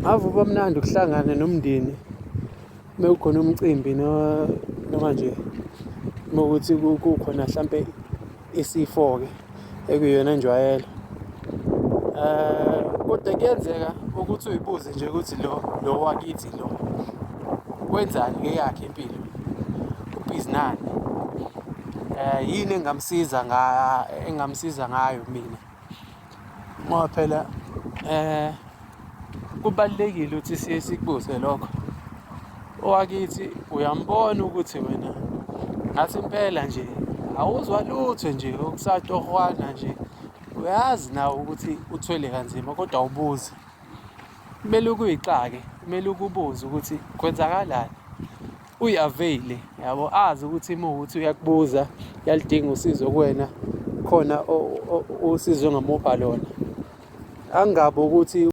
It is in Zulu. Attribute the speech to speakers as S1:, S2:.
S1: Ave uba mnandi ukuhlangana nomndeni uma kukhona umcimbi noma nje uma kuwukuthi kukhona hlampe isifo-ke ekuyiyona njwayelo. Kodwa kuyenzeka ukuthi uy'buze nje ukuthi lo lo wakithi lo wenzani ngeyakhe impilo, ubhizi nani? Yini engamsiza engamsiza ngayo mina? Ngoba phela kubalulekile ukuthi siye sikubuze lokho. Owakithi uyambona ukuthi wena ngathi impela nje awuzwa lutho nje okusatohwana nje, uyazi nawe ukuthi uthwele kanzima kodwa awubuzi. Kumele ukuyixake, kumele ukubuze ukuthi kwenzakalani. Uyi-avail-e yabo, azi ukuthi uma kuwukuthi uyakubuza uyaludinga usizo kuwena khona usizo ongamupha lona. Angabi ukuthi.